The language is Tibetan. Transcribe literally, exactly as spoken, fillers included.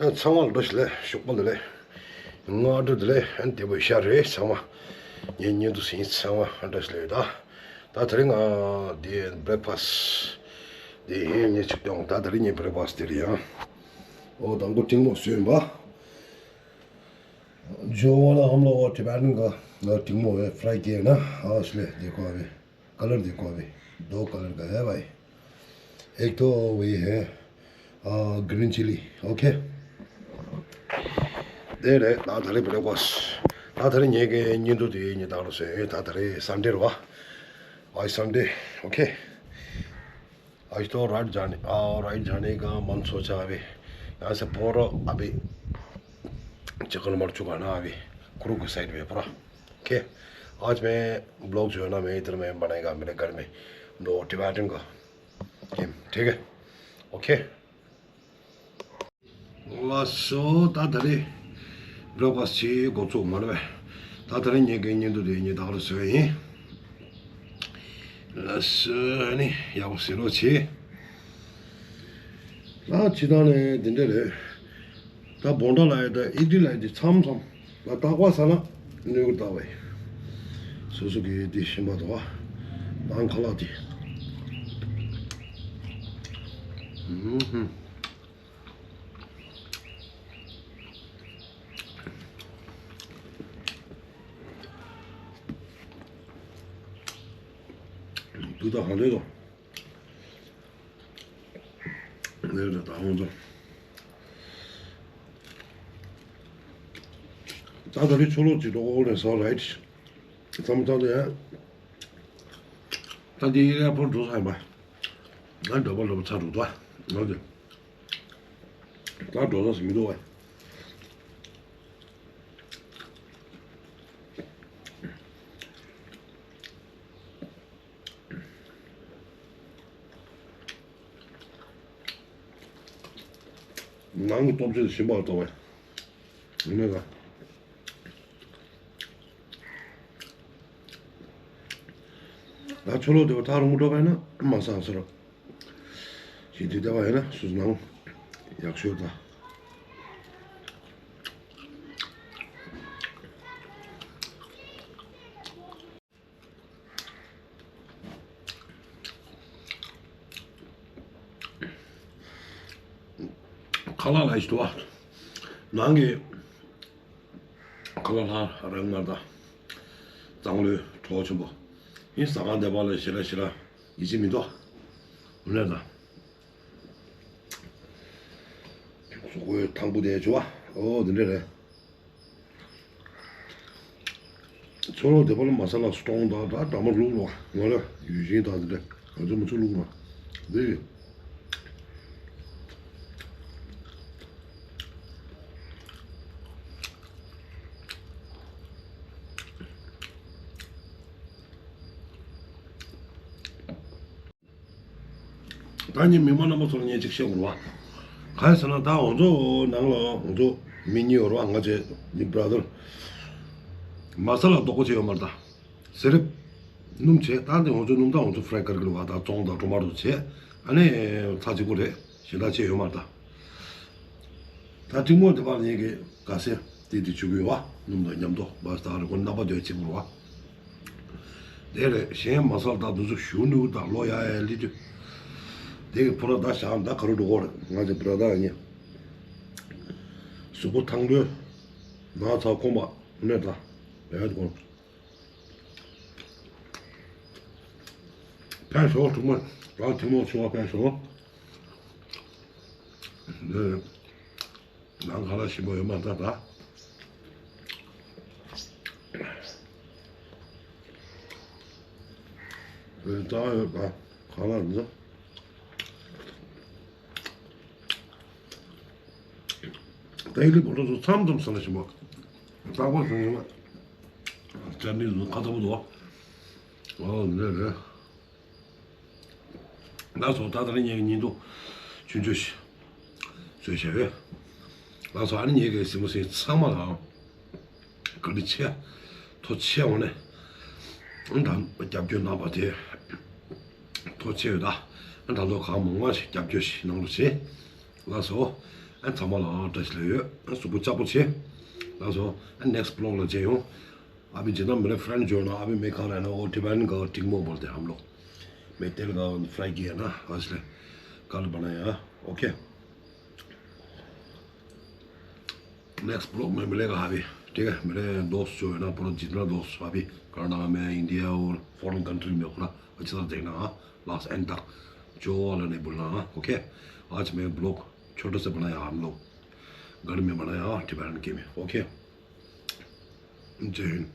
ཨ་ཚང་མ་ལ་བཀྲ་ཤིས་བདེ་ལེགས། ཞོགས་པ་བདེ་ལེགས། སྔ་དྲོ་བདེ་ལེགས། ཨ་བདེ་པོ་ཡིན་ཤག་རེད་ཚང་མ། ངའི་བརྙན་ཐུང་གཟིགས་མཁན་ཚང་མ་བཀྲ་ཤིས་བདེ་ལེགས། ད་ད་དེ་རིང་ང་འདི་བྷི་རེག་ཕ་སི་འདི་ངས་ཅིག་སྟོན། ད་ད་རིང་ངའི་བྷི་རེག་ཕ་སི་འདི་རེད་ཡ། ཨོ་དང་པོ་ཏིང་མོ་བཟོས་ཡིན་པ། जो वाला हम लोग वो टिबेटन का टिंगमो है फ्राई किया है ना। हाँ, इसलिए देखो अभी कलर देखो, अभी दो कलर का है भाई। एक तो वही है, आ, ग्रीन चिली। ओके। དེ་རེད། ད་ད་རེས་བྷི་རེག་ཕ་སི། ད་ད་རེས་ངེད་ཀྱི་བརྙན་ཐུང་དེ་ངས་ད་རུང་བཟོས། ད་ད་རེས་སན་ཌེ་རེད་བ། ཨའི་སན་ཌེ། ཨོ་ཁེ། आज तो राइट जाने, आ, राइट जाने का मन सोचा अभी। यहाँ से पूरा अभी चिकन मर चुका ना अभी, क्रू के साइड में पूरा। ओके। आज मैं ब्लॉग जो है ना, मैं इधर में बनाएगा मेरे घर में, दो टिबेटन का। ओके, ठीक है। ओके। ལགས་སོ། ད་ད་རེས་བྷི་རེག་ཕ་སི་བྱེད་འགོ་ཚུགས་མ་རེད་པས། ད་ད་རེས་ངེད་ཀྱི་བརྙན་ཐུང་དེ་ངས་ད་ག་རེ་བཟོས་ཡིན། ལགས་སོ། ཨ་ནི་ཡག་པོ་ཟིན་རོགས་བྱེད། ད་སྤྱིར་བཏང་ནས་འདི་འདྲ་རེད། ད་བོང་ཁྲ་ལ་ཡ་ད་ཨི་ཏི་ལ་ཡ་དེ་མཚམས་མཚམས་ལ་རྟག་པར་ཟ་ན་གནོད་ཀྱི་རེད་པས། སོ་སོ་གི་དེ་ཤེས་པ་དང་ནང་ཁ་ལག་དེ། ཧུམ་ཧུམ། དུ་ད་གང་འདོད་དོ། ལས་ད་ཧོན་དོ། ད་ད་རེས་ཆོ་ལོ་ཅིག་འགྲོ་འོ་རེད་ས་རེད། ཙམ་ཙམ་དེ། ད་འདི་ཨེར་པོར་འགྲོ་ས་ཡིན་པ། ང་འགྲོ་པ་ལོ་པ་ཚ་འགྲོ་ད། ང་དེ། ད་འགྲོ་ས་ཞིག་མི་འདུག་བས། ནང་གི་སྟོབས་ཆེན་ཞིམ་པ་ལྟ་བས། ཡིན་ན་ད། ད་ཆོ་ལོ་དེ་བ་ཐག་རིང་པོ་འགྲོ་བས་ན་མ་ས་ཟེར་རོ། ཞིག་དུས་བལྟས་པ་ཡིན་ན་སུ་ནང་ཡག་ཤོས་ད། ཁ་ལག་ལ་ཞིག་ཏུ་བ། ནང་གི་ཁ་ལག་ལྷ་རང་ང་ད། གཙང་ལོས་གྲོགས་ཆེན་པོ། ཡིན་ཟ་ཁང་བསྡད་པ་ལ་ཞེ་ལ་ཞེ་ལ་ཡིད་ཆེས་མི་འདུག་འོ་ལས་ད། སུ་གོའི་ཐང་པོ་དེ་བྱུ་བ། ཨོ་དེ་འདྲ་རེད། ཚོ་ལོ་དེ་པ་ལ་མ་ས་ལ་སུ་གཏོང་དང་ད་འདྲ་མ་ལུག་ལོ་ང་ལ་ཡུལ་ཞིང་དང་དེ་འདྲ་ང་ཚོ་མི་ཚོ་ལུག་ལོ་དེ། ད་ནི་མི་མང་རྣམ་པ་ཚོར་ངས་ཅིག་བཤད་དགོས་པ། གང་ཡིན་ཟེར་ན་ད་ང་ཚོ་ནང་ལ་ང་ཚོ་མི་གཉིས་ཡོད་རེད་བ། ང་བཅས་ནི་བྷ་ར་དར། མ་ས་ལ་རྡོག་པོ་བྱས་ཡོད་མ་རེད་ད། ཟེར་རེད། སྣུམ་བྱས་ད་འདི་ང་ཚོ་སྣུམ་ད་ང་ཚོ་ཕ་རའི་ཀར་གི་རེད་བ། ད་བཙོང་དང་ཊོ་མ་ཊོ་བྱས། ཨ་ནི་ཚ་གཅིག་པོ་རེད། གཞན་དག་བྱས་ཡོད་མ་རེད་ད། ད་ཏིང་མོ་དེ་བར་ངེད་ཀྱི་དགའ་སེ་དེ་དེ་བྱུག་གི་ཡོད་བ། སྣུམ་དང་མཉམ་དུ་བ་ད་རེ་ཀོ་རྣམ་པ་དོད་ཅིག་པོ་རེད་བ། དེ་རེད། གཞན་མ་སལ་དང་དུ་ཚོ་ཞུ་ནུ་དང་ལོ་ཡ་ཡ་ལི་དུ། དེ་གི་ཕོ་ར་ད་ཞག་ད་ག་རུ་འགྲོ་གོ་རེད། ང་ཚོ་བྷ་ར་དར་གཉིས། གཟུགས་པོ་ཐང་ལོས། ན་ཚ་ཁོམ་པ་ནས་ད་ཡ་དུ་གོ། ཕན་ཤོག་ཐུག་མ་རང་ཐུག་མ་ཆུང་བ་ཕན་ཤོག་ནང་ཁ་ལ་ཞིམ་པོ་ཡོད་མ་ད་ད། རྩ་བ་ཡོད་པ་ག་ལ་འདི། ད་ཡིག་ལི་བོ་ཏོ་ཚོ་མཚམས་མཚམས་ས་ལ་ཞིམ་པོ། རྟག་པར་སོང་ཡོད་མ། ཅར་ནི་ལུང་ཁ་ཐོག་ཏུ། ཨོ་འདི་རེད། ལགས་སོ། ད་ད་རེས་ངའི་བརྙན་ཐུང་ཆུང་ཆུང་ཞིག་བཟོས་བཞག་ཡོད། ལགས་སོ། ཨ་ནི་ངེད་ཀྱི་གཟིགས་མོ་གཟིགས་ཚང་མ་ལ་བཀའ་དྲིན་ཆེ། ཐུགས་རྗེ་ཆེ་འོ་ནས། ཨ་ད་རྒྱབ་སྐྱོར་གནང་བ་དེ་ཐུགས་རྗེ་ཆེ་ཡོད་ད། ཨ་ད་ལོ་གང་མང་མང་ཞིག་རྒྱབ་སྐྱོར་ཞིག་གནང་རོགས་བྱེད། ལགས་སོ། ཨ་ཚང་མ་ལ་བཀྲ་ཤིས་བདེ་ལེགས། ཨ་གཟུགས་པོ་ལྕགས་པོ་བྱེད། ལགས་སོ། ཨ་next vlog ལ་མཇལ་ཡོང་། अभी जितना मेरे फ्रेंड जो है ना, अभी मैं कहाँ रहना, वो टिबेटन का टिंगमो बोलते हैं हम लोग। मैं तेल का फ्राई किया ना, इसलिए कल बनाया। ओके। नेक्स्ट ब्लॉग में मिलेगा अभी। ठीक है, मेरे दोस्त जो है ना, पूरा जितना दोस्त अभी कर्नाटका में, इंडिया और फॉरेन कंट्री में, पूरा अच्छी तरह देखना, हाँ, लास्ट एंड तक। जो वाला नहीं भूलना, हाँ। ओके। आज मैं ब्लॉग छोटा सा बनाया, हम लोग घर में बनाया, हाँ, टिबेटन के में। ओके, जय हिंद।